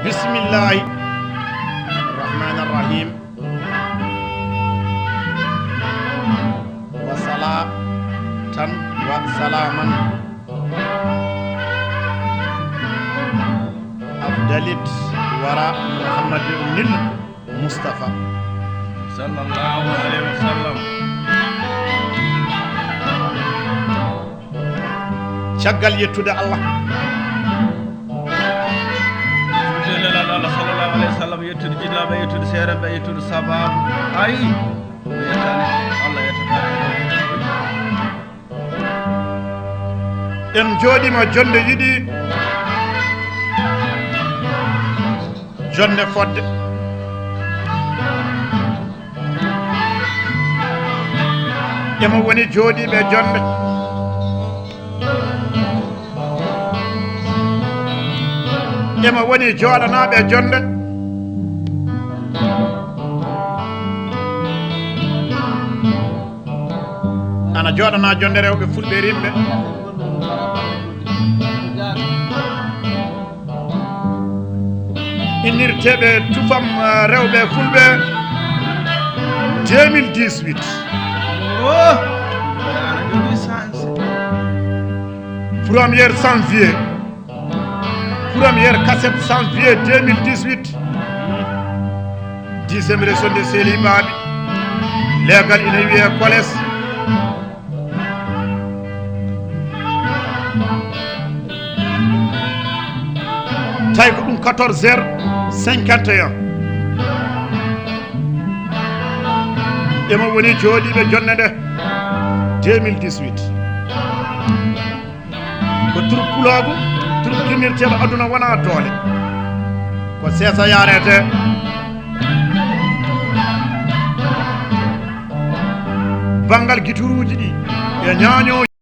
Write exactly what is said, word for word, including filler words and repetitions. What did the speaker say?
Bismillahi rahmani rahim. Wa salatan wa salaman afdalit wara Muhammadin lil Mustafa sallallahu alaihi wasallam. Caggal yettude Allah, yettude Nelaaɗo Allah sallallahu alaihi wasallam, yettude jinnaaɓe, yettude seerenɓe, yettude sabaabu. Ayi, yettani Allah, yettani. En jooɗiima jonde yiɗi, jonde fodde. Emo woni jooɗiiɓe jonde. Emo woni jooɗanaaɓe jonde. Ana jooɗana jonde rewɓe fulɓe rimɓe. Innirteeɓe tufam, eh, rewɓe fulɓe deux mille dix-huit. Oh! Premier janvier. Première cassette janvier deux mille dix-huit. Dixième région de Selibaɓe. Leegal ina wiyee Koles. Tawi ko ɗum quatorze heures cinquante et un. Emo woni jooɗiiɓe jonde nde deux mille dix-huit. Ko troupe pulaagu, troupe kinnirteeɗo aduna wona doole. Ko seesa yaarete. Banngal gituruuji ɗi e ñaañooji.